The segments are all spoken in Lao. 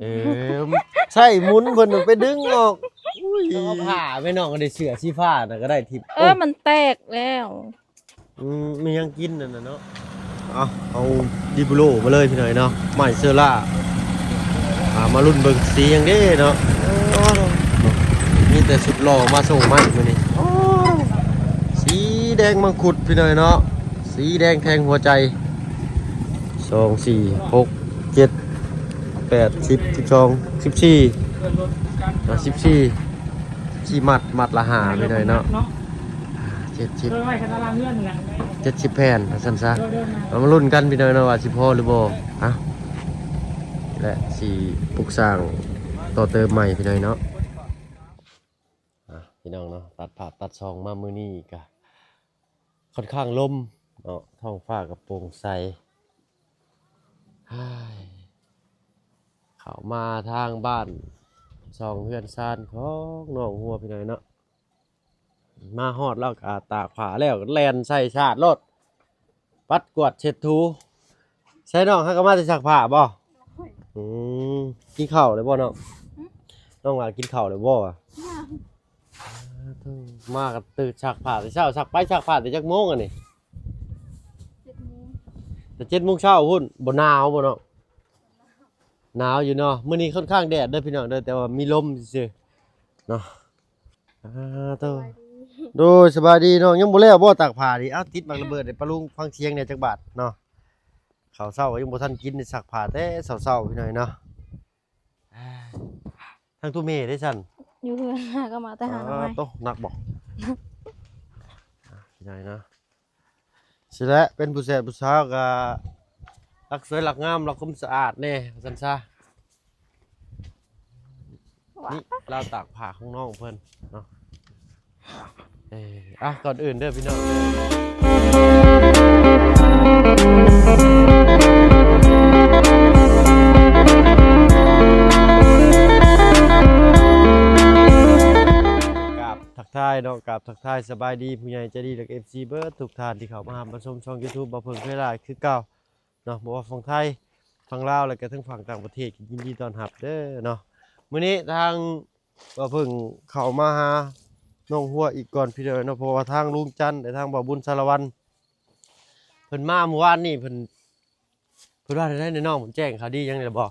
ເອີ ໃຊ້ໝູນເພິ່ນໄປດຶງອອກ. ອຸ້ຍ ເອົາຜ້າແມ່ນ້ອງ ກໍໄດ້ເສື້ອສີຟ້ານະ ກໍໄດ້ທິບ. ເອີ ໂອ້ ມັນແຕກແລ້ວ. ອືມ ມີຫຍັງກິນນັ້ນນະເນາະ. ເອົາ ເອົາດີບູໂລມາເລີຍພີ່ນ້ອງເນາະ ໄມເຊີລາ. ອ່າ ມາລຸ້ນເບິ່ງສີຫຍັງເດ້ເນາະ. ໂອ້ ມີແຕ່ສຸດຫຼໍ່ມາສົ່ງໃໝ່ມື້ນີ້. ໂອ້ ສີແດງມັງຄຸດພີ່ນ້ອງເນາະ ສີແດງແທງຫົວໃຈ. ສອງ ສີ່ ຫົກ ເຈັດ ແປດ ສິບ ສິບສອງ ສິບສີ່ ອ່າ ສິບສີ່ ສີ່ມັດ ມັດລະຫ້າພີ່ນ້ອງເນາະ. ເຈັດສິບ ເຈັດສິບແຜ່ນວ່າຊັ້ນຊະ. ເຮົາມາລຸ້ນກັນພີ່ນ້ອງເນາະ ວ່າຊິພໍຫຼືບໍ່. ອ່ະ ແລະ ຊິປຸກສ້າງຕໍ່ເຕີມໃໝ່ພີ່ນ້ອງເນາະ. ອ່ະ ພີ່ນ້ອງເນາະ ຕັດພາບຕັດຊ່ອງມາມື້ນີ້ກະຄ່ອນຂ້າງລົມເນາະ ທ້ອງຟ້າກະໂປ່ງໃສ. ເຂົ້າມາທາງບ້ານຊ່ອງເຮືອນຊານຂອງນ້ອງຫົວພີ່ນ້ອງເນາະ. ມາຮອດແລ້ວກະຕາກຜ້າແລ້ວ ແລ່ນໃສ່ຊາດໂລດ. ປັດກວາດເຊັດຖູ. ໃສ່ນ້ອງ ຫາກະມາແຕ່ຊັກຜ້າບໍ່? ອືມ ກິນເຂົ້າແລ້ວບໍ່ນ້ອງ? ຫຶ? ນ້ອງວ່າກິນເຂົ້າແລ້ວບໍ່? ຍັງ. ມາກະຕື່ນຊັກຜ້າແຕ່ເຊົ້າ. ຊັກໄປຊັກຜ້າແຕ່ຈັກໂມງອັນນີ້? ເຈັດໂມງ. ແຕ່ເຈັດໂມງເຊົ້າພຸ້ນ. ບໍ່ໜາວບໍ່ນ້ອງ? ໜາວຢູ່ເນາະ. ມື້ນີ້ຄ່ອນຂ້າງແດດເດີພີ່ນ້ອງເດີ ແຕ່ວ່າມີລົມຊື່ໆເນາະ. ອ່າ ໂຕ ສະບາຍດີ. ໂດຍ ສະບາຍດີນ້ອງ. ຍັງບໍ່ແລ້ວບໍ່ຕາກຜ້ານີ້? ເອົ້າ ຕິດໝາກລະເບີດໃຫ້ປ້າລຸງຟັງສຽງແດ່ຈັກບາດເນາະ. ເຂົ້າເຊົ້າກໍຍັງບໍ່ທັນກິນ ໄດ້ຊັກຜ້າແຕ່ເຊົ້າໆ ພີ່ນ້ອງເນາະ. ທາງຕູ້ເມເດ້ຊັ້ນ? ຢູ່ເຮືອນ ຫາກໍມາແຕ່ຫາໜໍ່ໄມ້. ໂຕ ໜັກບໍ່? ພີ່ນ້ອງເນາະ. ຊິແຫຼະ ເປັນຜູ້ແສດຜູ້ສາວກໍລັກສວຍລັກງາມ ລັກຄວາມສະອາດແດ່ວ່າຊັ້ນຊະ. ນີ້ລາວຕາກຜ້າຂອງນ້ອງເພິ່ນເນາະ. ເອີ ອ່ະ ກ່ອນອື່ນເດີພີ່ນ້ອງ ກາບ ທັກທາຍເນາະ ກາບທັກທາຍສະບາຍດີຜູ້ໃຫຍ່ໃຈດີ ແລະ ເອັຟຊີ ເບິດທຸກທ່ານທີ່ເຂົ້າມາຮັບມາຊົມຊ່ອງ YouTube ບ່າວເຜິ້ງເຄຍລາວຄືເກົ່າເນາະ. ບໍ່ວ່າຝັ່ງໄທ ຝັ່ງລາວ ແລະ ກະທັງຝັ່ງຕ່າງປະເທດ ກໍຍິນດີຕ້ອນຮັບເດີເນາະ. ມື້ນີ້ທາງບ່າວເຜິ້ງເຂົ້າມາຫານ້ອງຫົວອີກກ່ອນພີ່ນ້ອງເນາະ ເພາະວ່າທາງລຸງຈັນ ແລະ ທາງບ່າວບຸນສາລະວັນ ເພິ່ນມາມື້ວານນີ້ ເພິ່ນ ເພິ່ນວ່າແນວໃດນ້ອງ ເພິ່ນແຈ້ງຂ່າວດີຫຍັງແດ່ບໍ່?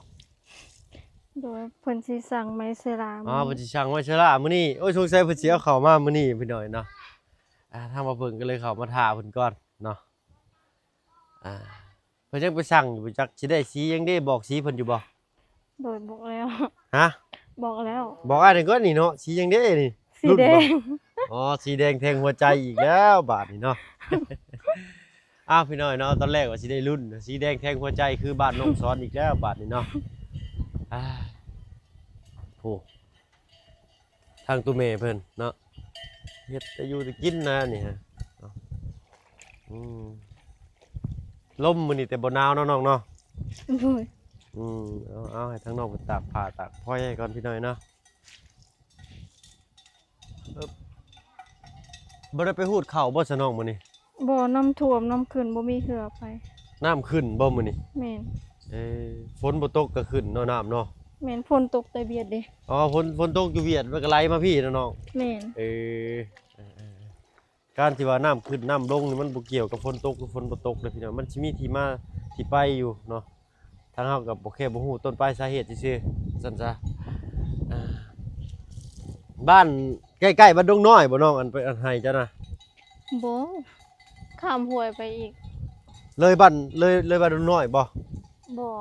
ໂດຍ ເພິ່ນຊິສັ່ງໄມເຊີລາ. ອໍ ເພິ່ນຊິສັ່ງໄມເຊີລາມື້ນີ້. ໂອ້ຍ ສົງໄສເພິ່ນຊິເອົາເຂົ້າມາມື້ນີ້ພີ່ນ້ອງເນາະ. ອ່າ ທາງບ່າວເຜິ້ງກໍເລີຍເຂົ້າມາຖ້າເພິ່ນກ່ອນເນາະ. ອ່າ ເພິ່ນຍັງໄປສັ່ງຢູ່ ບໍ່ຈັກຊິໄດ້ສີຫຍັງເດ້ ບອກສີເພິ່ນຢູ່ບໍ່? ໂດຍ ບອກແລ້ວ. ຮະ? ບອກແລ້ວ. ບອກອ້າຍແດ່ກ່ອນນີ້ເນາະ ສີຫຍັງເດ້ນີ້? ສີແດງ. ລຸ້ນບໍ່? ອໍ ສີແດງແທງຫົວໃຈອີກແລ້ວບາດນີ້ເນາະ. ອ້າວ ພີ່ນ້ອງເນາະ ຕອນແລກວ່າຊິໄດ້ລຸ້ນ ສີແດງແທງຫົວໃຈຄືບ້ານນ້ອງສອນອີກແລ້ວບາດນີ້ເນາະ. ອ່າ ໂອ້ ທາງຕູ້ແມ່ເພິ່ນເນາະ ເຮັດແຕ່ຢູ່ແຕ່ກິນນະນີ້ຮະ. ອືມ ລົມມື້ນີ້ແຕ່ບໍ່ໜາວເນາະນ້ອງເນາະ. ໂດຍ. ອືມ ເອົາ ເອົາ ໃຫ້ທາງນ້ອງເພິ່ນຕາກຜ້າຕາກພອຍໃຫ້ກ່ອນພີ່ນ້ອງເນາະ. ບໍ່ໄດ້ໄປຮູດເຂົ້າບໍ່ຊະນ້ອງມື້ນີ້? ບໍ່ ນ້ຳຖ້ວມນ້ຳຂຶ້ນ ບໍ່ມີເຮືອໄປ. ນ້ຳຂຶ້ນບໍ່ມື້ນີ້? ແມ່ນ. ເອີ ຝົນບໍ່ຕົກກໍຂຶ້ນເນາະ ນ້ຳເນາະ. ແມ່ນ ຝົນຕົກແຕ່ຫວຽດເດ້. ອໍ ຝົນ ຝົນຕົກຢູ່ຫວຽດ ມັນກໍໄຫຼມາພີ້ເນາະນ້ອງ. ແມ່ນ. ເອີ ເອີ ເອີ ການທີ່ວ່ານ້ຳຂຶ້ນນ້ຳລົງນີ້ ມັນບໍ່ກ່ຽວກັບຝົນຕົກຫຼືຝົນບໍ່ຕົກເດ້ພີ່ນ້ອງ ມັນຊິມີທີ່ມາທີ່ໄປຢູ່ເນາະ. ທາງເຮົາກໍບໍ່ ແຄ່ບໍ່ຮູ້ຕົ້ນປາຍສາເຫດຊື່ໆ ວ່າຊັ້ນຊະ. ອ່າ ບ້ານໃກ້ໆ ບ້ານດົງນ້ອຍບໍ່ນ້ອງ ອັນໄປ ອັນໄຮ່ເຈົ້ານະ? ບໍ່ ຂ້າມຫ້ວຍໄປອີກ. ເລີຍບ້ານ ເລີຍ ເລີຍບ້ານດົງນ້ອຍບໍ່? ບໍ່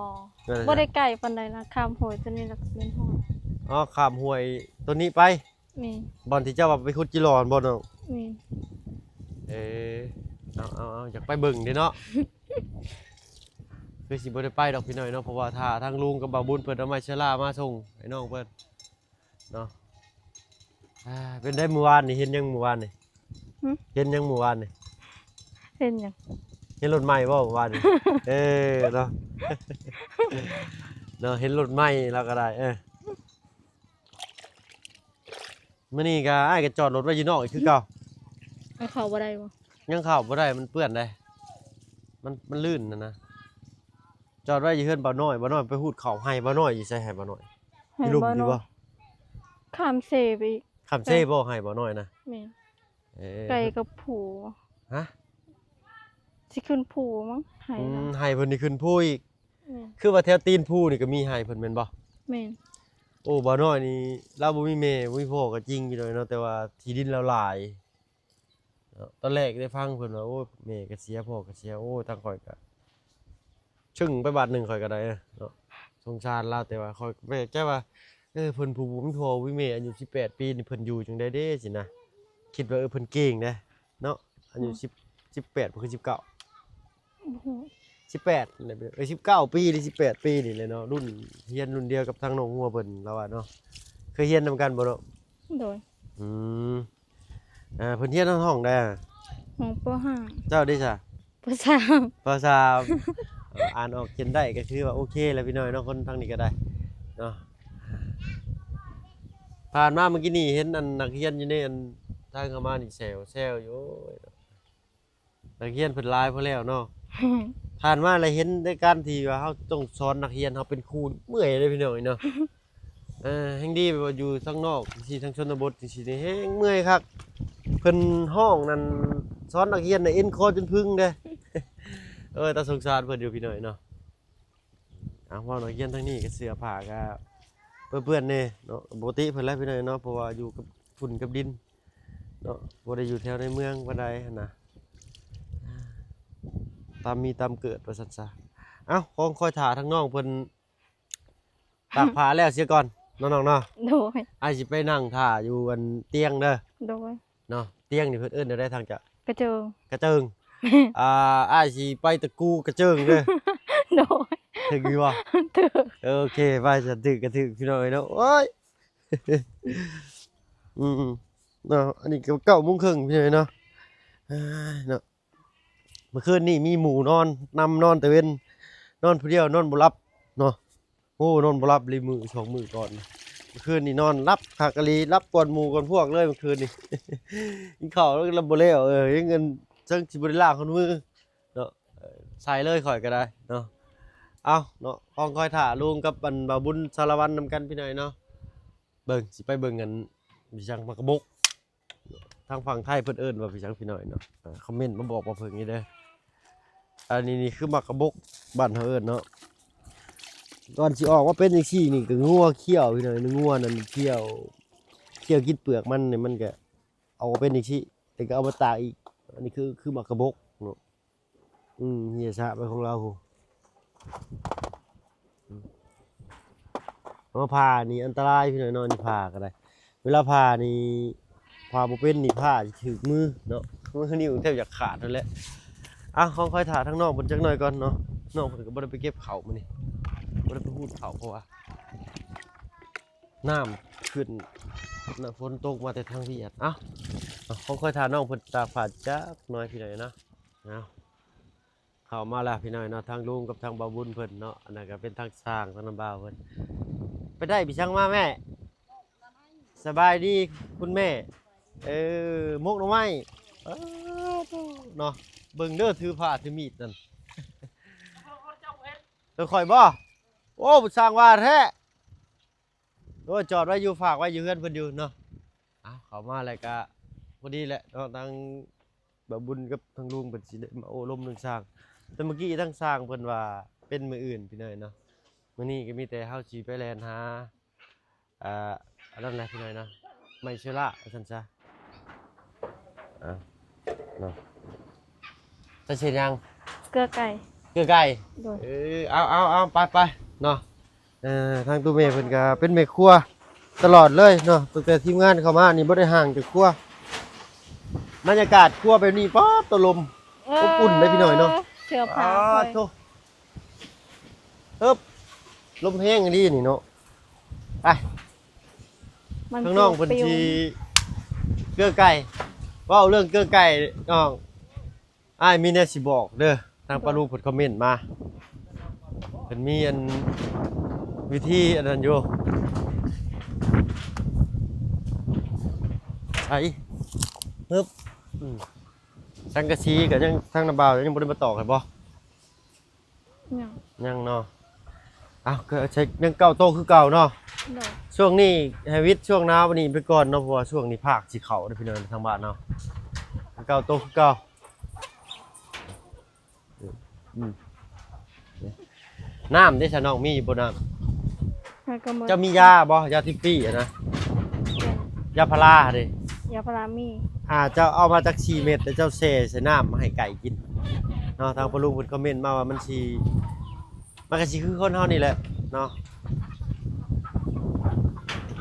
ບໍ່ໄດ້ໃກ້ປານໃດນະ ຂ້າມຫ້ວຍຕົວນີ້ແລ້ວກໍເປັນຫ້ວຍ. ອໍ ຂ້າມຫ້ວຍຕົວນີ້ໄປ. ແມ່ນ. ບ່ອນທີ່ເຈົ້າວ່າໄປຂຸດຈິຫຼໍ່ຫັ້ນບໍ່ນ້ອງ? ແມ່ນ. ເອີ ເອົາ ເອົາ ເອົາ ຢາກໄປເບິ່ງເດ້ເນາະ. ຄືຊິບໍ່ໄດ້ໄປດອກພີ່ນ້ອງເນາະ ເພາະວ່າຖ້າທາງລຸງກັບບ່າວບຸນເພິ່ນເອົາໄມເຊີລາມາສົ່ງໃຫ້ນ້ອງເພິ່ນເນາະ. ອ່າ ເປັນໃດມື້ວານນີ້ ເຫັນຫຍັງມື້ວານນີ້? ຫຶ? ເຫັນຫຍັງມື້ວານນີ້? ເຫັນຫຍັງ? ເຫັນລົດໃໝ່ບໍ່ມື້ວານນີ້? ເອີ ເນາະ ເນາະ ເຫັນລົດໃໝ່ລາວກໍໄດ້ ເອີ. ມື້ນີ້ກໍ ອ້າຍກໍຈອດລົດໄວ້ຢູ່ນອກອີກຄືເກົ່າ. ເອົາເຂົ້າບໍ່ໄດ້ບໍ່? ຍັງເຂົ້າບໍ່ໄດ້ ມັນເປື້ອນເດ້ ມັນ ມັນລື່ນຫັ້ນນະ. ຈອດໄວ້ຢູ່ເຮືອນບ່າວນ້ອຍ. ບ່າວນ້ອຍໄປຮູດເຂົ້າໄຮ່. ບ່າວນ້ອຍຢູ່ໃສ ໄຮ່ບ່າວນ້ອຍ? ຢູ່ລຸ່ມ ຢູ່ບໍ່? ຂ້າມເຊໄປອີກ. ຂ້າມເຊບໍ່ ໄຮ່ບ່າວນ້ອຍນະ? ແມ່ນ. ເອີ ໄກກັບພູ. ຮະ? ຊິຂຶ້ນພູມັ້ງ ໄຮ່. ອືມ ນະ ໄຮ່ເພິ່ນນີ້ຂຶ້ນພູອີກ. ແມ່ນ. ຄືວ່າແຖວຕີນພູນີ້ກໍມີໄຮ່ເພິ່ນແມ່ນບໍ່? ແມ່ນ. ໂອ້ ບ່າວນ້ອຍນີ້ລາວບໍ່ມີແມ່ບໍ່ມີພໍ່ກໍຈິງພີ່ນ້ອງເນາະ, ແຕ່ວ່າທີ່ດິນລາວຫຼາຍເນາະ. ຕອນແລກໄດ້ຟັງເພິ່ນວ່າ ໂອ້ ແມ່ກໍເສຍ ພໍ່ກໍເສຍ. ໂອ້ ທາງຂ້ອຍກໍຊຶ້ງໄປບາດໜຶ່ງ ຂ້ອຍກໍໄດ້ເນາະ. ສົງສານລາວ ແຕ່ວ່າຂ້ອຍກໍແປກໃຈວ່າ ເອີ ເພິ່ນຜູ້ບໍ່ມີພໍ່ບໍ່ມີແມ່ ອາຍຸສິບແປດປີນີ້ ເພິ່ນຢູ່ຈັ່ງໃດເດ້ຊີ້ນະ. ຄິດວ່າ ເອີ ເພິ່ນເກັ່ງເດ້ເນາະ. ອາຍຸ ອືມ ສິບ ສິບແປດບໍ່ຄືສິບເກົ້າ? ບໍ່ຮູ້ ສິບແປດນີ້ແຫຼະ ເອີ ສິບເກົ້າປີ ຫຼື ສິບແປດປີນີ້ແຫຼະເນາະ. ລຸ້ນຮຽນລຸ້ນດຽວກັບທາງນ້ອງຫົວເພິ່ນ ລາວວ່າເນາະ. ເຄີຍຮຽນນຳກັນບໍ່ເນາະ? ໂດຍ. ອືມ ອ່າ ເພິ່ນຮຽນຫ້ອງໃດ? ຫ້ອງ ປໍຫ້າ. ເຈົ້າເດ້ຊະ? ປໍສາມ. ປໍສາມ. ເອີ ອ່ານອອກຂຽນໄດ້ກໍຖືວ່າໂອເຄແລ້ວພີ່ນ້ອງເນາະ. ຄົນທາງນີ້ກໍໄດ້ເນາະ. ຜ່ານມາມື້ກີ້ນີ້ເຫັນອັນນັກຮຽນຢູ່ໃນອັນທາງເຂົ້າມານີ້ແຊວ ແຊວຢູ່. ໂອ້ຍ ນັກຮຽນເພິ່ນຫຼາຍພໍແລ້ວເນາະ. ຜ່ານມາແລ້ວເຫັນໃນການທີ່ວ່າເຮົາຕ້ອງສອນນັກຮຽນ ເຮົາເປັນຄູເມື່ອຍເດ້ພີ່ນ້ອງເອີຍເນາະ. ເອີ ແຮ່ງດີແບບວ່າຢູ່ທາງນອກຈັ່ງຊີ້ ທາງຊົນນະບົດຈັ່ງຊີ້ນີ້ແຮ່ງເມື່ອຍຄັກ. ເພິ່ນຮ້ອງນັ້ນ ສອນນັກຮຽນນະ ເອັນຄໍຈົນພຶງເດ້. ເອີ ຕາສົງສານເພິ່ນຢູ່ພີ່ນ້ອງເນາະ. ອ່າ ເວົ້ານັກຮຽນທາງນີ້ກໍເສື້ອຜ້າກໍເປື້ອນໆແດ່ເນາະ. ປົກກະຕິເພິ່ນແຫຼະພີ່ນ້ອງເນາະ ເພາະວ່າຢູ່ກັບຝຸ່ນກັບດິນເນາະ ບໍ່ໄດ້ຢູ່ແຖວໃນເມືອງປານໃດຫັ້ນນະ. ຕາມມີຕາມເກີດວ່າຊັ້ນຊະ. ເອົ້າ ຄອງຄອຍຖ້າທາງນ້ອງເພິ່ນຕາກຜ້າແລ້ວເສຍກ່ອນເນາະນ້ອງເນາະ. ໂດຍ. ອ້າຍຊິໄປນັ່ງຖ້າຢູ່ອັນຕຽງເດີ. ໂດຍ. ເນາະ ຕຽງນີ້ເພິ່ນເອີ້ນແນວໃດທາງເຈົ້າ? ກະເຈິງ. ກະເຈິງ. ອ່າ ອ້າຍຊິໄປຕະກູກະເຈິງເດີ. ໂດຍ. ຖືກຢູ່ບໍ່? ຖືກ. ໂອເຄ ໄປຊັ້ນ ຖືກກໍຖືກພີ່ນ້ອງເອີຍເນາະ. ໂອ້ຍ ອືມ ເນາະ ອັນນີ້ກໍເກົ້າໂມງເຄິ່ງພີ່ນ້ອງເອີຍເນາະ. ເອີຍ ເນາະ ເມື່ອຄືນນີ້ມີໝູ່ນອນນຳ ນອນແຕ່ເວັນ ນອນຜູ້ດຽວນອນບໍ່ຫຼັບເນາະ. ໂອ້ ນອນບໍ່ຫຼັບເລີຍ ມື້ສອງມື້ກ່ອນ. ເມື່ອຄືນນີ້ນອນຫຼັບຄັກອີ່ຫຼີ ຫຼັບກ່ອນໝູ່ກ່ອນພວກເລີຍເມື່ອຄືນນີ້. ກິນເຂົ້າແລ້ວກໍບໍ່ແລ້ວ ເອີ ຍັງອັນ ເຊິ່ງຊິບໍ່ໄດ້ລ້າງຮອດມືເນາະ. ເອີ ໃສ່ເລີຍຂ້ອຍກໍໄດ້ເນາະ. ເອົ້າເນາະ ຄອງຄອຍຖ້າລຸງກັບອັນບ່າວບຸນສາລະວັນນຳກັນພີ່ນ້ອງເນາະ. ເບິ່ງ ຊິໄປເບິ່ງອັນ ມີຫຍັງ ໝາກກະບົກ. ທາງຝັ່ງໄທເພິ່ນເອີ້ນວ່າເປັນຫຍັງພີ່ນ້ອງເນາະ? ອ່າ ຄອມເມັນມາບອກມາເພິ່ງນີ້ເດີ. ອັນນີ້ນີ້ຄືໝາກກະບົກບ້ານເຮົາເອີ້ນເນາະ. ກ່ອນຊິອອກມາເປັນຈັ່ງຊີ້ນີ້ກໍງົວຂ້ຽວພີ່ນ້ອງ, ງົວນັ້ນຂ້ຽວ ຂ້ຽວກິນເປືອກມັນນີ້ ມັນກໍອອກມາເປັນຈັ່ງຊີ້ ແລ້ວກໍເອົາມາຕາກອີກ. ອັນນີ້ຄື ຄືໝາກກະບົກເນາະ. ອືມ ເຫຍສະໄປຂອງລາວພຸ້ນ. ເອົາມາຜ່ານີ້ອັນຕະລາຍພີ່ນ້ອງເນາະ, ນີ້ຜ່າກໍໄດ້. ເວລາຜ່ານີ້ ຜ່າບໍ່ເປັນນີ້ ຜ່າຊິຖືກມືເນາະ, ມືນິ້ວແທບຢາກຂາດຫັ້ນແຫຼະ. ອ່ະ ຂອງຂ້ອຍຖ້າທາງນ້ອງເພິ່ນຈັກໜ້ອຍກ່ອນເນາະ, ນ້ອງເພິ່ນກໍບໍ່ໄດ້ໄປເກັບເຂົ້າມື້ນີ້, ບໍ່ໄດ້ໄປຮູດເຂົ້າ ເພາະວ່າ ນ້ຳຂຶ້ນ ນ້ຳຝົນຕົກມາແຕ່ທາງວຽດ. ເອົ້າ ເອົາ ຂອງຂ້ອຍຖ້ານ້ອງເພິ່ນຕາກຜ້າຈັກໜ້ອຍພີ່ນ້ອງເນາະ. ເອົາ ເຂົ້າມາແລ້ວພີ່ນ້ອງເນາະ, ທາງລຸງກັບທາງບ່າວບຸນເພິ່ນເນາະ, ອັນນັ້ນກໍເປັນທາງຊ່າງ ທາງນ້າບ່າວເພິ່ນ. ໄປໄດ້ໄປຫຍັງມາແມ່? ສະບາຍດີຄຸນແມ່. ເອີ ໝົກໜໍ່ໄມ້. ເອີ ເນາະ, ເບິ່ງເດີ ຖືຜ້າຖືມີດນັ້ນ. ເອີ ຂ້ອຍບໍ? ໂອ້ ຊ່າງວ່າແທ້. ໂອ້ຍ ຈອດໄວ້ຢູ່ ຝາກໄວ້ຢູ່ເຮືອນເພິ່ນຢູ່ເນາະ. ເອົາ ເຂົ້າມາແລ້ວກະພໍດີແຫຼະເນາະ, ທາງບ່າວບຸນກັບທາງລຸງເພິ່ນຊິໄດ້ມາໂອ້ລົມເລື່ອງຊ່າງ. ແຕ່ເມື່ອກີ້ທາງຊ່າງເພິ່ນວ່າເປັນມື້ອື່ນພີ່ນ້ອງເນາະ, ມື້ນີ້ກໍມີແຕ່ເຮົາຊິໄປແລ່ນຫາ ອ່າ ອັນນັ້ນແຫຼະພີ່ນ້ອງເນາະ, ໄມ້ເຊື້ອລາກວ່າຊັ້ນຊະ. ອ່າ ເນາະ ຈະເຮັດຫຍັງ? ເກືອໄກ່. ເກືອໄກ່. ໂດຍ. ເອີ ເອົາ ເອົາ ເອົາ ໄປ ໄປ ເນາະ. ເອີ ທາງຕູ້ແມ່ເພິ່ນກໍເປັນແມ່ຄົວຕະຫຼອດເລີຍເນາະ, ຕັ້ງແຕ່ທີມງານເຂົ້າມານີ້ບໍ່ໄດ້ຫ່າງຈາກຄົວ. ບັນຍາກາດຄົວແບບນີ້ ປາດໂຕ ລົມ ເອີ ອົບອຸ່ນເດ້ພີ່ນ້ອງເນາະ. ເສື້ອຜ້າ ອາ ຂ້ອຍ ໂທ້ ເອີບ ລົມແຮງອີ່ຫຼີນີ້ເນາະ. ໄປ ມັນ ທາງນ້ອງເພິ່ນ ຊິເກືອໄກ່. ເວົ້າເລື່ອງເກືອໄກ່ນ້ອງ ອ້າຍມີແນວຊິບອກເດີ, ທາງ ໂດຍ ປ້າລຸງເພິ່ນຄອມເມັນມາ, ເພິ່ນມີອັນ ວິທີອັນນັ້ນຢູ່. ໃສ ຮຶບ ອືມ ສັງກະສີກໍຍັງ ທາງນ້າບ່າວຍັງບໍ່ໄດ້ມາຕອກໃຫ້ບໍ່? ຍັງ ຍັງເນາະ. ອ້າວ ກໍໃຊ້ຍັງເກົ້າໂຕຄືເກົ່າເນາະ. ໂດຍ. ຊ່ວງນີ້ໃຫ້ວິດຊ່ວງໜາວນີ້ໄປກ່ອນເນາະ ເພາະວ່າຊ່ວງນີ້ພາກຊິເຂົ້າເດ້ພີ່ນ້ອງທາງບ້ານເຮົາ. ເກົ້າໂຕຄືເກົ່າ. ອືມ ອືມ ນ້ຳເດ້ຊະນ້ອງ ມີຢູ່ບໍ່ນ້ຳ? ເຈົ້າມີຢາບໍ່? ຢາທິບປີ້ຫັ້ນນະ ຢາພາລາເດ້. ຢາພາລາມີ. ອ່າ ເຈົ້າເອົາມາຈັກສີ່ເມັດ ແລ້ວເຈົ້າແຊ່ໃສ່ນ້ຳໃຫ້ໄກ່ກິນເນາະ. ທາງພໍ່ລຸງເພິ່ນຄອມເມັນມາວ່າມັນຊິ ມັນກໍຊິຄືຄົນເຮົານີ້ແຫຼະເນາະ.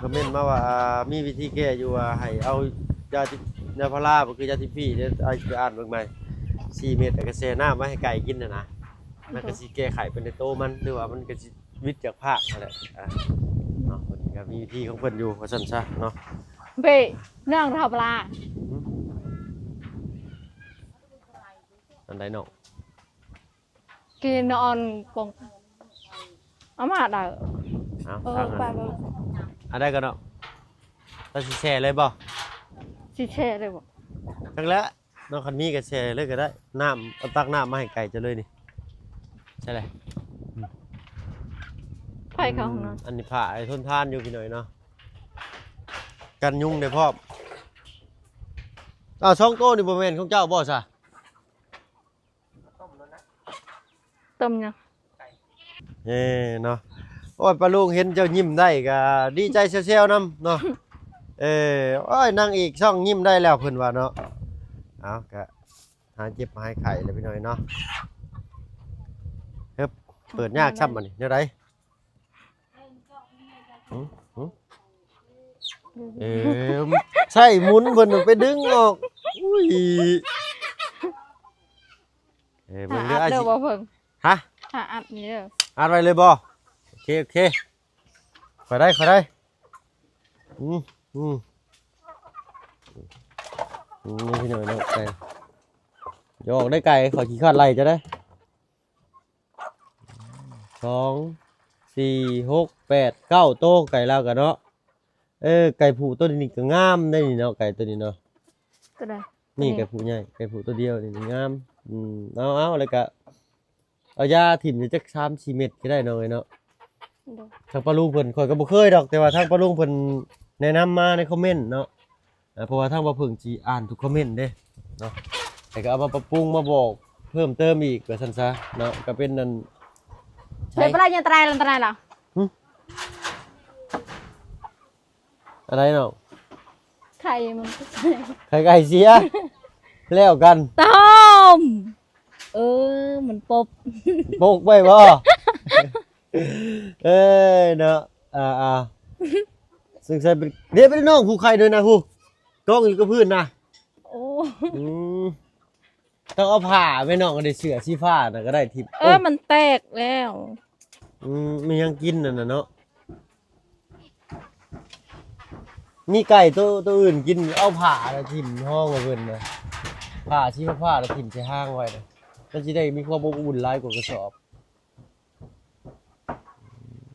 ຄອມເມັນມາວ່າ ອ່າ ມີວິທີແກ້ຢູ່ ວ່າໃຫ້ເອົາຢາທິ ຢາພາລາ ບໍ່ຄືຢາທິບປີ້ເດ້. ອ້າຍຊິໄປອ່ານເບິ່ງໃໝ່ ສີ່ເມັດ ແລ້ວກໍແຊ່ນ້ຳໄວ້ໃຫ້ໄກ່ກິນຫັ້ນນະ. ມັນກໍຊິແກ້ໄຂໄປໃນໂຕມັນ ຫຼືວ່າມັນກໍຊິວິດຈາກພາກຫັ້ນແຫຼະ ອ່າ ເນາະ. ເພິ່ນກໍມີວິທີຂອງເພິ່ນຢູ່ວ່າຊັ້ນຊະເນາະ. ເບ ນ້ອງເຮົາປະລາ ຫືມ ອັນໃດນ້ອງ? ກິນນອນກອງ ອາມາໄດ້. ເອົາ ເອີ ຟັງ ໄປເລີຍ. ອັນໃດກໍເນາະ ເຈົ້າຊິແຊ່ເລີຍບໍ່? ຊິແຊ່ເລີຍບໍ່? ຈັກແຫຼະ ເນາະ ຄັນມີກໍແຊ່ເລີຍກໍໄດ້. ນ້ຳ ເອົາຕັກນ້ຳມາໃຫ້ໄກ່ເຈົ້າເລີຍນີ້. ໃສ່ເລີຍ. ອືມ ໄປເຂົ້າຫ້ອງນ້ຳ. ອັນນີ້ຜ້າໃຫ້ທົນທານຢູ່ພີ່ນ້ອງເນາະ ກັນຍຸງໄດ້ພ້ອມ. ອ້າວ ສອງໂຕນີ້ບໍ່ແມ່ນຂອງເຈົ້າບໍ່ຊະ? ຕົ້ມຫຍັງ? ເອີ ເນາະ. ໂອ້ຍ ປ້າລຸງເຫັນເຈົ້າຍິ້ມໄດ້ກໍດີໃຈແຊວໆນຳເນາະ. ເອີ ໂອ້ຍ ນາງເອກຊ່ອງຍິ້ມໄດ້ແລ້ວເພິ່ນວ່າເນາະ. ເອົາ ກະຫາຍເຈັບຫາຍໄຂ້ແລ້ວພີ່ນ້ອງເນາະ. ເອີບ ເປີດຍາກຊ້ຳບັດນີ້ ແນວໃດ? ຫື ຫື ເອີ ໃຊ້ໝຸນເພິ່ນໄປດຶງອອກ. ອຸ້ຍ ເອີ ເບິ່ງເດີ ຖ້າອັດເດີບໍ່ເພິ່ນ? ຮະ? ຖ້າອັດນີ້ເດີ ອັດໄວ້ເລີຍບໍ່? ໂອເຄ ໂອເຄ ຂ້ອຍໄດ້ ຂ້ອຍໄດ້. ອືມ ອືມ ອືມ ນີ້ພີ່ນ້ອງເນາະ ໄກ່ ຢ່າອອກໄດ້ໄກ່ ຂ້ອຍຂີ້ຄ້ານໄລ່ເຈົ້າເດ້. ສອງ ສີ່ ຫົກ ແປດ ເກົ້າໂຕ ໄກ່ລາວກະເນາະ. ເອີ ໄກ່ຜູ້ໂຕນີ້ກະງາມໄດ໋ນີ້ເນາະ ໄກ່ໂຕນີ້ເນາະ. ໂຕໃດ? ນີ້ ໂຕນີ້ ໄກ່ຜູ້ໃຫຍ່ ໄກ່ຜູ້ໂຕດຽວນີ້ງາມ. ອືມ ເອົາ ເອົາ ແລ້ວກະເອົາຢາຖິ້ມຈັກສາມສີ່ເມັດກໍໄດ້ນ້ອງເອີຍເນາະ. ໂດຍ. ທາງປ້າລຸງເພິ່ນ ຂ້ອຍກໍບໍ່ເຄີຍດອກ ແຕ່ວ່າທາງປ້າລຸງເພິ່ນແນະນຳມາໃນຄອມເມັນເນາະ. ເອີ ເພາະວ່າທາງບ່າວເຜິ້ງຊິອ່ານທຸກຄອມເມັນເດ້ເນາະ ແລ້ວກໍເອົາມາປັບປຸງມາບອກເພີ່ມເຕີມອີກວ່າຊັ້ນຊະເນາະ. ກໍເປັນອັນ ເຮັດໄປແລ້ວຍັງຕະໄລລະ ຕະໄລລະ. ຫຶ? ອັນໃດນ້ອງ? ໄຂ່ມັນ ໄຂ່ໄກ່ເສຍ ແລ້ວກັນ ຕ້ອມ. ເອີ ມັນປົບ ປົກໄວ້ບໍ່? ເອີຍເນາະ ອ່າໆ ສົງໄສເປັນ ເດ້ ເປັນນ້ອງຜູ້ໄຂ່ໂດຍນະ ຜູ້ກອງຢູ່ກັບພື້ນນະ. ໂອ້ ອືມ ຕ້ອງເອົາຜ້າແມ່ນ້ອງ ໄດ້ເສື້ອສີຟ້ານະກໍໄດ້ຖິ້ມ. ເອີ ໂອ້ ມັນແຕກແລ້ວ. ອືມ ມີຫຍັງກິນນັ້ນນະເນາະ. ມີໄກ່ໂຕ ໂຕອື່ນກິນ ເອົາຜ້າລະຖິ້ມຫ້ອງໃຫ້ເພິ່ນນະ ຜ້າສີຟ້າໆລະຖິ້ມໃສ່ຫ້າງໄວ້ນະ ມັນຊິໄດ້ມີຄວາມອົບອຸ່ນຫຼາຍກວ່າກະສອບ.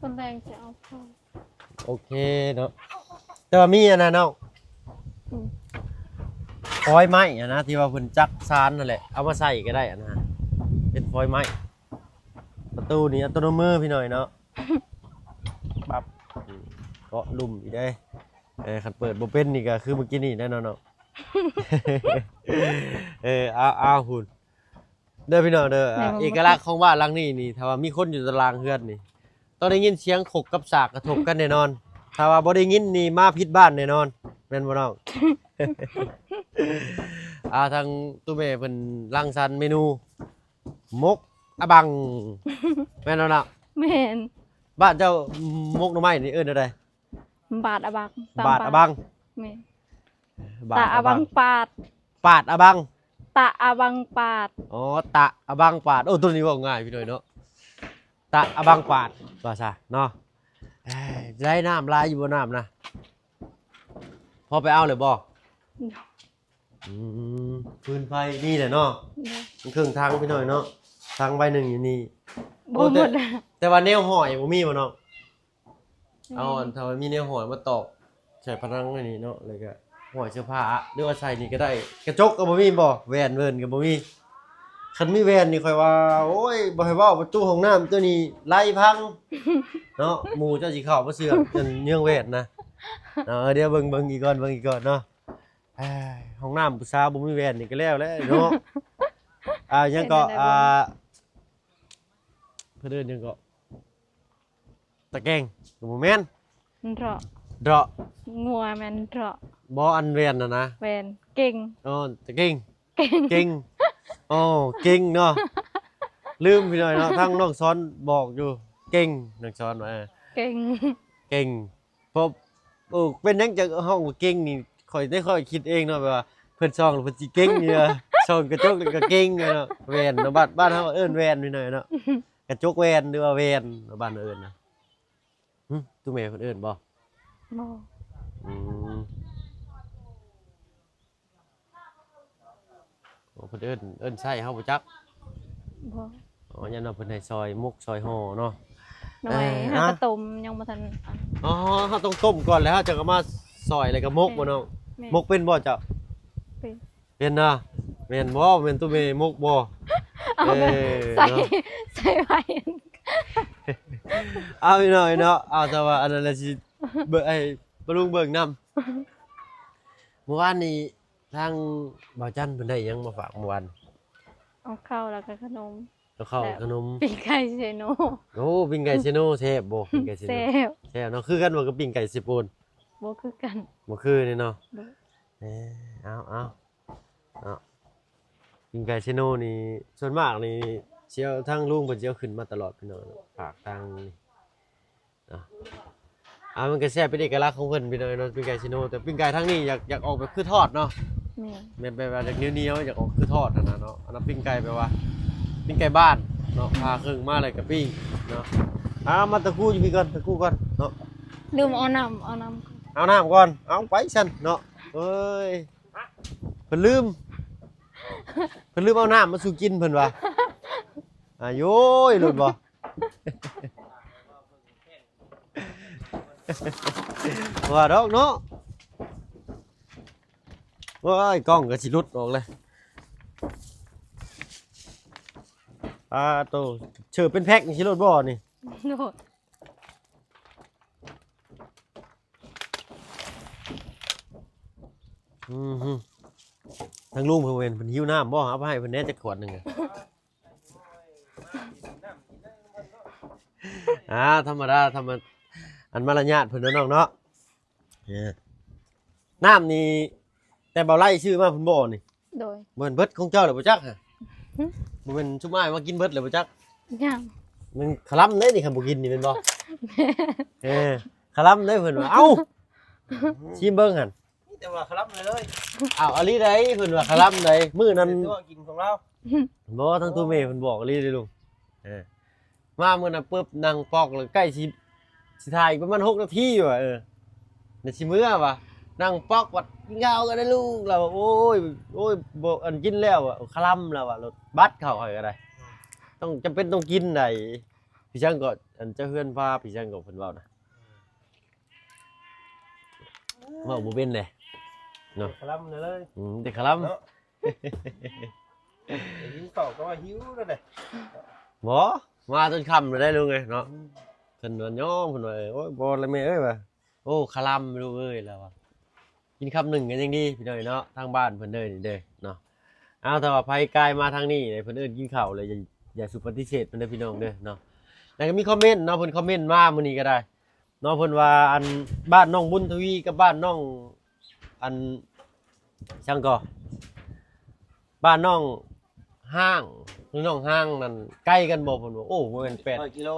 ຕອນແລງຊິເອົາເຂົ້າ. ໂອເຄເນາະ ແຕ່ວ່າມີອັນນັ້ນເນາະ ອືມ ຟອຍໄມ້ຫັ້ນນະ ທີ່ວ່າເພິ່ນຈັກຊານຫັ້ນແຫຼະ ເອົາມາໃສ່ກໍໄດ້ຫັ້ນນະ ເປັນຟອຍໄມ້. ປະຕູນີ້ອັດຕະໂນມືພີ່ນ້ອງເນາະ ປັບ ອືມ ເກາະລຸ່ມອີກເດ້. ເອີ ຄັນເປີດບໍ່ເປັນນີ້ກໍຄືມື້ກີ້ນີ້ແຫຼະເນາະ ເນາະ. ເອີ ເອົາໆ ພຸ້ນ ເດີພີ່ນ້ອງເດີ ອ່າ ເອກະລັກຂອງບ້ານຫຼັງນີ້ນີ້ ຖ້າວ່າມີຄົນຢູ່ຕາລ່າງເຮືອນນີ້ ຕ້ອງໄດ້ຍິນສຽງຄົກກັບສາກກະທົບກັນແນ່ນອນ. ຖ້າວ່າບໍ່ໄດ້ຍິນນີ້ ມາຜິດບ້ານແນ່ນອນ ແມ່ນບໍ່ນ້ອງ? ອ່າ ທາງຕູ້ແມ່ເພິ່ນລັງສັນເມນູໝົກອະບັງ ແມ່ນບໍ່ນ້ອງ? ແມ່ນ. ບ້ານເຈົ້າໝົກໜໍ່ໄມ້ນີ້ເອີ້ນແນວໃດ? ບາດອະບັງ. ບາດອະບັງ. ແມ່ນ. ຕາອະບັງປາດ. ປາດອະບັງ. ຕາອະບັງປາດ. ອໍ ຕາອະບັງປາດ. ໂອ້ ໂຕນີ້ເວົ້າງ່າຍພີ່ນ້ອງເນາະ ຕາອະບັງປາດ ວ່າຊະເນາະ. ເອີຍ ໄດ້ນ້ຳຫຼາຍຢູ່ບໍ່ ນ້ຳນະ? ພໍໄປເອົາແລ້ວບໍ່? ອືມ ຟືນໄຟມີແຫຼະເນາະ. ໂດຍ. ມັນເຄິ່ງຖັງພີ່ນ້ອງເນາະ ຖັງໃບໜຶ່ງຢູ່ນີ້. ບໍ່ ໂອ້ ແຕ່ ໝົດແລ້ວ ແຕ່ວ່າແນວຫ້ອຍບໍ່ມີບໍ່ນ້ອງ? ອືມ ເອົາ ອັນ ຖ້າວ່າມີແນວຫ້ອຍມາຕອກໃສ່ຜະນັງອັນນີ້ເນາະ ແລ້ວກໍຫ້ອຍເສື້ອຜ້າ ຫຼືວ່າໃສ່ນີ້ກໍໄດ້. ກະຈົກກໍບໍ່ມີບໍ່? ແວ່ນເວີນກໍບໍ່ມີ. ຄັນມີແວ່ນນີ້ຂ້ອຍວ່າ ໂອ້ຍ ບໍ່ໃຫ້ເວົ້າ ປະຕູຫ້ອງນ້ຳຕົວນີ້ໄຫຼພັງເນາະ. ໝູ່ເຈົ້າຊິເຂົ້າບໍ່ເຊື່ອ ອັນເຍືອງແວ່ນນະ. ເອີ ດຽວເບິ່ງ ເບິ່ງອີກກ່ອນ ເບິ່ງອີກກ່ອນເນາະ. ເອີຍ ຫ້ອງນ້ຳຜູ້ສາວບໍ່ມີແວ່ນນີ້ກໍແລ້ວແຫຼະເນາະ. ອ່າ ຫຍັງເກາະ ເປັນແນວໃດ ອ່າ ເພິ່ນເອີ້ນຫຍັງເກາະ? ຕະແກງກໍບໍ່ແມ່ນ ເດາະ ເດາະ ງົວແມ່ນເດາະ ບໍ່ ອັນແວ່ນນະນະ ແວ່ນ ເກັ່ງ ອໍ ຕະເກັງ ເກັ່ງ ເກັ່ງ ອໍ ເກັ່ງເນາະ. ລືມພີ່ນ້ອງເນາະ ທາງນ້ອງສອນບອກຢູ່ ເກັ່ງ ນ້ອງສອນວ່າ ເອີ ເກັ່ງ ເກັ່ງ. ເພາະ ໂອ້ ເປັນຫຍັງຈະຮ້ອງວ່າເກັ່ງນີ້ ຂ້ອຍ ໃນຂ້ອຍຄິດເອງເນາະ ແບບວ່າເພິ່ນສ່ອງແລ້ວເພິ່ນຊິເກັ່ງຢູ່ ສ່ອງກະຈົກແລ້ວກໍເກັ່ງຢູ່ເນາະ. ແວ່ນເນາະ ບ້ານ ບ້ານເຮົາເອີ້ນແວ່ນພີ່ນ້ອງເນາະ ກະຈົກແວ່ນ ຫຼືວ່າແວ່ນ ບ້ານເຮົາເອີ້ນນະ. ຫຶ ຕູ້ແມ່ເພິ່ນເອີ້ນບໍ່? ບໍ່ ອືມ ໂອ້ ເພິ່ນເອີ້ນ ເອີ້ນໃສ່ເຮົາບໍ່ຈັກ. ບໍ່ ອໍ ຢ້ານວ່າເພິ່ນໃຫ້ຊອຍໝົກຊອຍຫໍ່ເນາະ. ໜ່ວຍ ເອີ ເຮົາກໍ ຮະ ຕົ້ມ ຍັງບໍ່ທັນ ອໍ ເຮົາຕ້ອງຕົ້ມກ່ອນ ແລ້ວເຮົາຈະເອົາມາຊອຍ ແລ້ວກໍໝົກບໍ່ນ້ອງ? ແມ່ນ ໝົກເປັນບໍ່ເຈົ້າ? ເປັນ ເປັນນະ. ແມ່ນບໍ່? ແມ່ນຕູ້ແມ່ໝົກບໍ່? ເອົາ ເອີ ໃສ່ ເນາະ ໃສ່ໄວ້ ເອົາອີກໜ້ອຍເນາະ. ເອົາ ແຕ່ວ່າອັນນັ້ນລະຊິເບິ່ງ ໃຫ້ປ້າລຸງເບິ່ງນຳ. ມື້ວານນີ້ທາງບ່າວຈັນເພິ່ນໄດ້ຫຍັງມາຝາກມື້ວານ? ເອົາເຂົ້າ ແລ້ວກໍຂະໜົມ ເອົາເຂົ້າ ແລ້ວ ຂະໜົມ ປີ້ງໄກ່ເຊໂນ. ໂອ້ ປີ້ງໄກ່ເຊໂນແຊບບໍ່? ປີ້ງໄກ່ເຊໂນແຊບ ແຊບເນາະ. ຄືກັນບໍ່ກັບປີ້ງໄກ່ເຊໂປນ? ບໍ່ຄືກັນ ບໍ່ຄືນີ້ເນາະ. ບໍ່ ເອີ ເອົາ ເອົາ ເອົາ ປີ້ງໄກ່ເຊໂນນີ້ ສ່ວນມາກນີ້ຊິເອົາ ທາງລຸງເພິ່ນຊິເອົາຂຶ້ນມາຕະຫຼອດພີ່ນ້ອງ ຝາກທາງນີ້ເນາະ. ອ່າ ມັນກໍແຊບເປັນເອກະລັກຂອງເພິ່ນພີ່ນ້ອງເນາະ ປີ້ງໄກ່ເຊໂນ. ແຕ່ປີ້ງໄກ່ທາງນີ້ຢາກ ຢາກອອກແບບຄືທອດເນາະ. ແມ່ນ ແມ່ນ ແບບວ່າຢາກໜຽວໆ ຢາກອອກຄືທອດຫັ້ນນະເນາະ. ອັນນັ້ນປີ້ງໄກ່ແບບວ່າ ປີ້ງໄກ່ບ້ານເນາະ ຜ່າເຄິ່ງມາແລ້ວກໍປີ້ງເນາະ. ອ່າ ມາຕະກູຢູ່ພີ້ກ່ອນ ຕະກູກ່ອນເນາະ. ລືມເອົານ້ຳ ເອົານ້ຳ ເອົານ້ຳກ່ອນ ເອົາໄປຊັ້ນເນາະ. ເອີຍ ເພິ່ນລືມ ເພິ່ນລືມເອົານ້ຳມາສູ່ກິນເພິ່ນວ່າ. ອາໂຢຍ ໂລດບໍ່ ວ່າດອກເນາະ. ໂອ້ຍ ກ້ອງກໍຊິຫຼຸດອອກເລີຍ. ປາໂຕ ເສີບເປັນແພັກນີ້ຊິໂລດບໍ່ນີ້? ໂລດ ອືມ ທາງລຸງເພິ່ນເຫັນເພິ່ນຫິວນ້ຳບໍ່? ເອົາໄປໃຫ້ເພິ່ນແດ່ຈັກຂວດໜຶ່ງ. ອ່າ ທຳມະດາ ທຳມະ ອັນມາລະຍາດເພິ່ນເນາະນ້ອງເນາະ. ເອີ ນ້ຳນີ້ແຕ່ເບົາໄລ່ຊື້ມາພຸ້ນບໍ່ນີ້? ໂດຍ ແມ່ນເບິດຂອງເຈົ້າແລ້ວບໍ່ຈັກຫະ? ຫຶ ບໍ່ແມ່ນຊຸມອ້າຍມາກິນເບິດແລ້ວບໍ່ຈັກ? ຍັງ ມັນຄະລຳເດ້ນີ້ ຄັນບໍ່ກິນນີ້ແມ່ນບໍ່? ແມ່ນ ເອີ ຄະລຳເດ້ເພິ່ນວ່າ. ເອົ້າ ຊີມເບິ່ງຫັ້ນ ມີແຕ່ວ່າຄະລຳເລີຍ. ອ້າວ ອີ່ຫຼີໃດ ເພິ່ນວ່າຄະລຳໃດ ມື້ນັ້ນ ເປັນຕົວກິນຂອງລາວ. ບໍ່ ທັງໂຕແມ່ເພິ່ນບອກອີ່ຫຼີເດ້ລຸງ. ເອີ ມາມື້ນັ້ນປຶບ ນັ່ງປອກ ແລ້ວໃກ້ຊິ ຊິຖ່າຍອີກປະມານຫົກນາທີວ່າ ເອີ ແລ້ວຊິເມືອວ່າ ນັ່ງປອກ ບັດກິນເຂົ້າກັນນະລຸງ. ລາວວ່າ ໂອ້ຍ ໂອ້ຍ ບໍ່ ອັນກິນແລ້ວວ່າ ຄະລຳ ລາວວ່າ ລົດບັດເຂົ້າຂ້ອຍກໍໄດ້ ຕ້ອງ ຈຳເປັນຕ້ອງກິນໃດ. ພີ່ຊ່າງກໍ ອັນເຈົ້າເຮືອນພາ ພີ່ຊ່າງກໍເພິ່ນເວົ້ານະ. ເວົ້າບໍ່ເປັນເດ້ເນາະ ຄະລຳເລີຍ. ອືມ ແຕ່ຄະລຳເນາະ ໄດ້ຍິນເຂົ້າກໍວ່າຫິວແລ້ວເດ້. ບໍ່ ມາຈົນຄ່ຳແລ້ວໄດ໋ລຸງເອີຍເນາະ. ອືມ ເພິ່ນວ່າຍອມ ເພິ່ນວ່າ ໂອ້ຍ ບໍ່ລະແມ່ເອີຍວ່າ. ໂອ້ ຄະລຳລູກເອີຍ ລາວວ່າ ກິນຄຳໜຶ່ງກໍຍັງດີພີ່ນ້ອງເນາະ. ທາງບ້ານເພິ່ນເດີນີ້ເດີເນາະ. ເອົາ ຖ້າວ່າໃຜກາຍມາທາງນີ້ເດ້ ເພິ່ນເອີ້ນກິນເຂົ້າເລີຍ ຢ່າ ຢ່າສຸປະຕິເສດເພິ່ນເດີພີ່ນ້ອງເດີເນາະ. ແລ້ວກໍມີຄອມເມັນເນາະ ເພິ່ນຄອມເມັນມາມື້ນີ້ກໍໄດ້ ເນາະ. ເພິ່ນວ່າ ອັນ ບ້ານນ້ອງບຸນທະວີກັບບ້ານນ້ອງ ອັນ ຫຍັງກໍ ບ້ານນ້ອງຮ້າງ ຫຼື ນ້ອງຮ້າງນັ້ນ ໄກກັນບໍ່? ເພິ່ນວ່າ ໂອ້ ບໍ່ແມ່ນແປດ ຮ້ອຍກິໂລ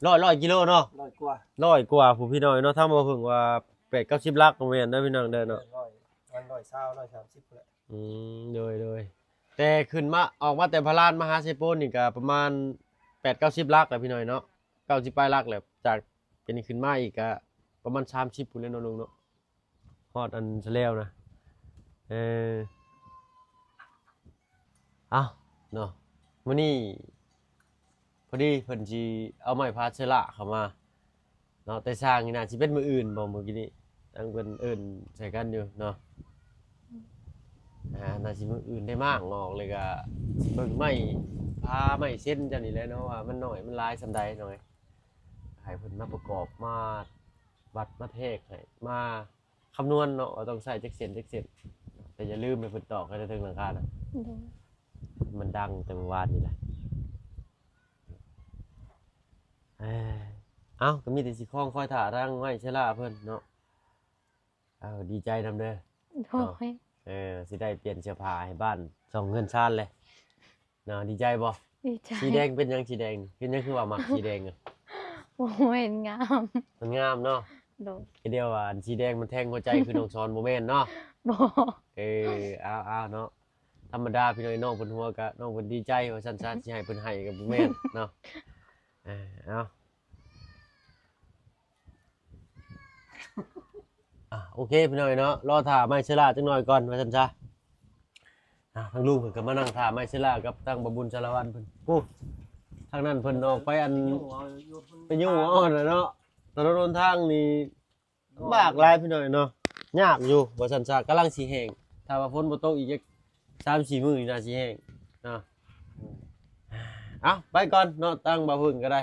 ຮ້ອຍ ຮ້ອຍກິໂລເນາະ. ຮ້ອຍກວ່າ ຮ້ອຍກວ່າ ຜູ້ພີ່ນ້ອງເນາະ. ທາງບໍ່ເພິ່ງວ່າ ແປດເກົ້າສິບຫຼັກ ບໍ່ແມ່ນເດີພີ່ນ້ອງເດີເນາະ. ແມ່ນ ຮ້ອຍ ມັນຮ້ອຍຊາວ ຮ້ອຍສາມສິບພຸ້ນແຫຼະ. ອືມ ໂດຍ ໂດຍ ແຕ່ຂຶ້ນມາ ອອກມາແຕ່ພະລານມາຫາໄຊໂປນນີ້ກະປະມານແປດເກົ້າສິບຫຼັກແຫຼະພີ່ນ້ອງເນາະ ເກົ້າສິບປາຍຫຼັກແຫຼະ. ຈາກເປັນນີ້ຂຶ້ນມາອີກກະປະມານສາມສິບພຸ້ນແຫຼະເນາະລຸງເນາະ ຮອດອັນສະແລວນະ. ເອີ ເອົ້າ ເນາະ ມື້ນີ້ພໍດີເພິ່ນຊິເອົາໄມ້ພາເຊື້ອລາກເຂົ້າມາ ເນາະ ແຕ່ຊ່າງນີ້ໜ້າຊິເປັນມື້ອື່ນບໍ່ ມື້ກີ້ນີ້ ທາງເພິ່ນເອີ້ນໃສ່ກັນຢູ່ເນາະ. ອ່າ ໜ້າຊິມື້ອື່ນໄດ້ມ້າງອອກ ແລ້ວກະຊິເບິ່ງໄມ້ ພາໄມ້ເຊັນເຈົ້ານີ້ແຫຼະເນາະ ວ່າມັນໜ້ອຍມັນຫຼາຍສ່ຳໃດເນາະ ໃຫ້ເພິ່ນມາປະກອບ ມາວັດມາແທກໃຫ້ ມາຄຳນວນເນາະ ວ່າຕ້ອງໃຊ້ຈັກເຊັນຈັກເຊັນ ແຕ່ຢ່າລືມໃຫ້ເພິ່ນຕອກໃຫ້ເຖິງຫຼັງຄານະ ໂດຍ ມັນດັງແຕ່ມື້ວານນີ້ແຫຼະ. ເອີ ເອົ້າ ກໍມີແຕ່ຊິຄອງຄອຍຖ້າທາງໄມ້ເຊລາເພິ່ນເນາະ. ເອົ້າ ດີໃຈນຳເດີ ໂດຍ ເນາະ ເອີ ຊິໄດ້ປ່ຽນເສື້ອຜ້າໃຫ້ບ້ານຊ່ອງເຮືອນຊານແຫຼະເນາະ. ດີໃຈບໍ່? ດີໃຈ. ສີແດງເປັນຫຍັງ? ສີແດງ ເປັນຫຍັງຄືວ່າມັກສີແດງອະ? ໂອ້ຍ ມັນງາມ ມັນງາມເນາະ. ໂດຍ ຄືດຽວວ່າອັນສີແດງມັນແທງຫົວໃຈຄືນ້ອງສອນ ບໍ່ແມ່ນເນາະ? ບໍ່. ເອີ ເອົາໆ ເນາະ ທຳມະດາພີ່ນ້ອງ ນ້ອງເພິ່ນຫົວກະ ນ້ອງເພິ່ນດີໃຈວ່າຊັ້ນຊະ ຊິໃຫ້ເພິ່ນໄຫ້ກະບໍ່ແມ່ນເນາະ. ເອົາ ອ່າ ໂອເຄພີ່ນ້ອງເນາະ ລໍຖ້າໄມ້ເຊລາຈັກໜ້ອຍກ່ອນວ່າຊັ້ນຊະ. ອ່າ ທາງລຸງເພິ່ນກໍມານັ່ງຖ້າໄມ້ເຊລາກັບທາງບ່າວບຸນສາລະວັນເພິ່ນ. ໂອ້ ທາງນັ້ນເພິ່ນອອກໄປອັນ ໄປຫຍຸ້ງເອົານະເນາະ. ຖະໜົນຫົນທາງນີ້ລຳບາກຫຼາຍພີ່ນ້ອງເນາະ ຍາກຢູ່ວ່າຊັ້ນຊະ ກຳລັງຊິແຫ້ງ. ຖ້າວ່າຝົນບໍ່ຕົກອີກຈັກສາມສີ່ມື້ນີ້ໜ້າຊິແຫ້ງເນາະ. ເອົາ ໄປກ່ອນເນາະ ທາງບ່າວເພິ່ງກໍໄດ້.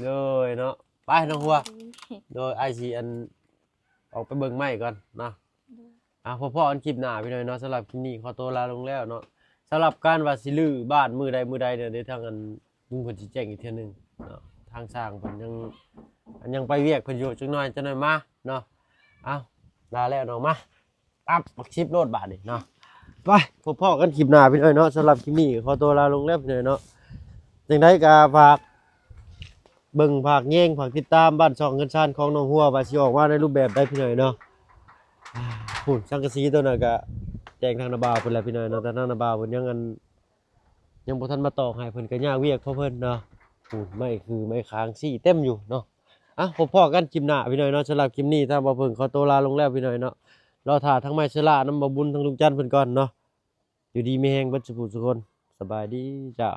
ໂດຍເນາະ ໄປນ້ອງຫົວ. ໂດຍ ອ້າຍຊິອັນ ອອກໄປເບິ່ງໄມ້ກ່ອນເນາະ. ໂດຍ ອ່າ ພໍ້ໆກັນຄລິບໜ້າພີ່ນ້ອງເນາະ. ສຳລັບຄລິບນີ້ຂໍຕົວລາລົງແລ້ວເນາະ. ສຳລັບການວ່າຊິຮື້ບ້ານມື້ໃດມື້ໃດເນາະ ດຽວທາງອັນລຸງເພິ່ນຊິແຈ້ງອີກເທື່ອໜຶ່ງເນາະ. ທາງຊ່າງເພິ່ນຍັງ ອັນຍັງໄປວຽກເພິ່ນຢູ່ ຈັກໜ້ອຍ ຈັກໜ້ອຍມາເນາະ. ເອົາ ລາແລ້ວເນາະ ມາ ປັບ ບັກສິບໂລດບາດນີ້ເນາະ. ໄປ ພໍ້ໆກັນຄລິບໜ້າພີ່ນ້ອງເນາະ. ສຳລັບຄລິບນີ້ກໍຂໍຕົວລາລົງແລ້ວພີ່ນ້ອງເນາະ. ຈັ່ງໃດກໍຝາກເບິ່ງ ຝາກແຍງ ຝາກຕິດຕາມບ້ານຊ່ອງເຮືອນຊານຂອງນ້ອງຫົວ ວ່າຊິອອກມາໃນຮູບແບບໃດພີ່ນ້ອງເນາະ. ພຸ້ນ ສັງກະສີຕົວນັ້ນກໍແຈ້ງທາງນ້າບ່າວເພິ່ນແລ້ວພີ່ນ້ອງເນາະ. ແຕ່ທາງນ້າບ່າວເພິ່ນຍັງອັນ ຍັງບໍ່ທັນມາຕອກໃຫ້ ເພິ່ນກໍຍາກວຽກຂອງເພິ່ນເນາະ. ໂອ້ ໄມ້ຄືໄມ້ຄາງຊີ້ເຕັມຢູ່ເນາະ. ອ່ະ ພົບພໍ້ກັນຄລິບໜ້າພີ່ນ້ອງເນາະ. ສຳລັບຄລິບນີ້ ທາງບ່າວເພິ່ງຂໍຕົວລາລົງແລ້ວພີ່ນ້ອງເນາະ. ລໍຖ້າທັງໄມ້ເຊລານຳບ່າວບຸນ ທັງລຸງຈັນເພິ່ນກ່ອນເນາະ. ຢູ່ດີມີແຮງເບິດສູ່ຜູ້ສູ່ຄົນ. ສະບາຍດີເຈົ້າ.